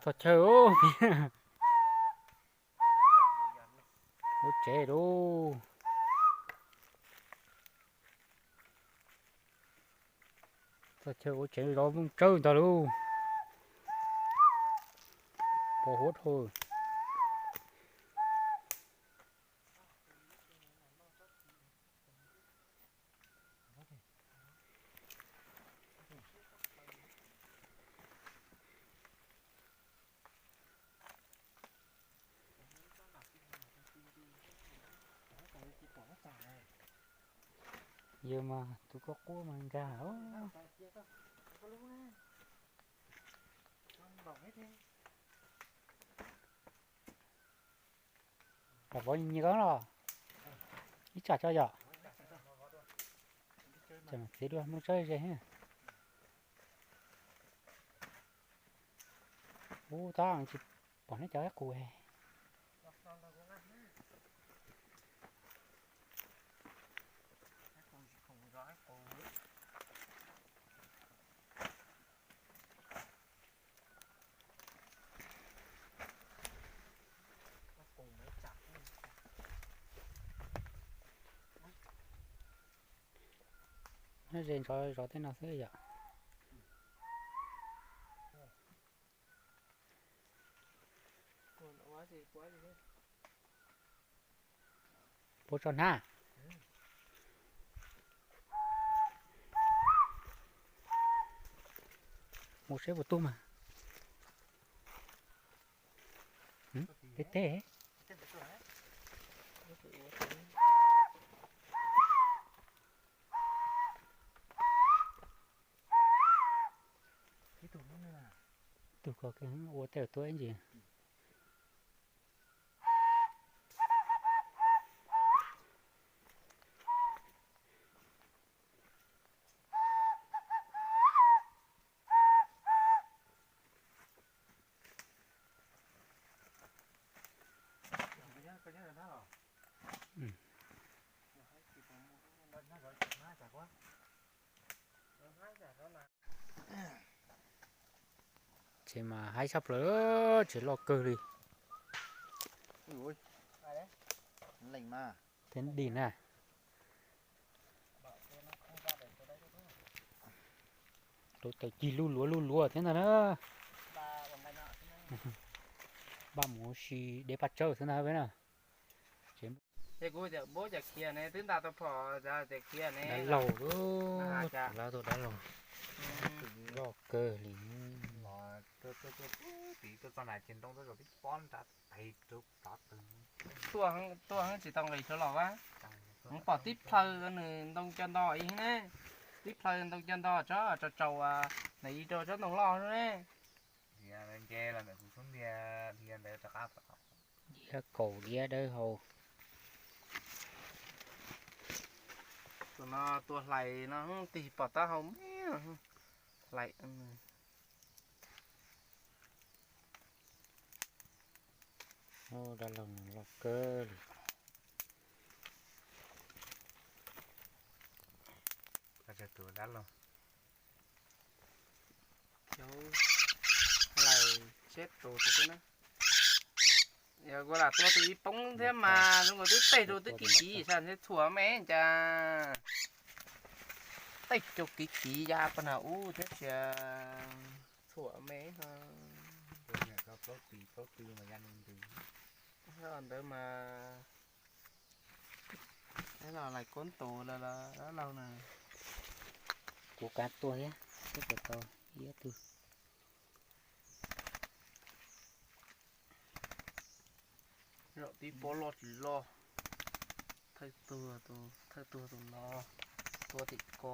Txog chaw, ua tsev lauj. Txog chaw ua tsev zov nplooj tsawb ntag lauj. Pos huab dhau. Yog mas tus koj quab mas nkag. Los vov nyias koob los, ib tsam tso yom. Txiv dua mus tso ze. Ub, tab tsis pom neb cov qaib qus. Nyob ze zov tej no xwb yom. Puas tso hnab? Mus seb puas tuag mas. Teb teb. Ib tug ko ua tej tuab ib ntsis. Ces mas haib tshaj plaws, tsev loj kawg li. Thiab dim na. Lub taws cig lub luav lub luav thiab ntag na. Npaj mus ua si deb paj tsawb xwb ntag peb na. Ces kuv tias npab cas khiav ne, twb nta tau phom tias khiav ne. Dab laug, dab laug, loj kawg li. Tuaj heev tsis tau nqis suav los a. Pom tib plhaw nws ntoo co nto ib ne, tib plhaw ntoo co nto tso tso tsaus, nws ib rau tsob ntoo loj ne. Diav kaum diav dawb hau. Tus no tua hlais no tig pom taub hau me hlais. Dab laug loj kawg li. Hlais tsheb tus tus na. Yog kuv lam tua tus ib poob thiab mas zoo nkaus twb teg rau twb kiv kiv sas thiab txhuam me cas. Teg rau kiv kiv ya pab na ub thiab sia txhuam me. Ntawd mas los lais koob tus lawm los dab laug na. Kuv kav tua thiab, twb tau ib tug. Zaum tib pob loj tsis loj. Thawj tuag tus, thawj tuag tus no, tua tim ko.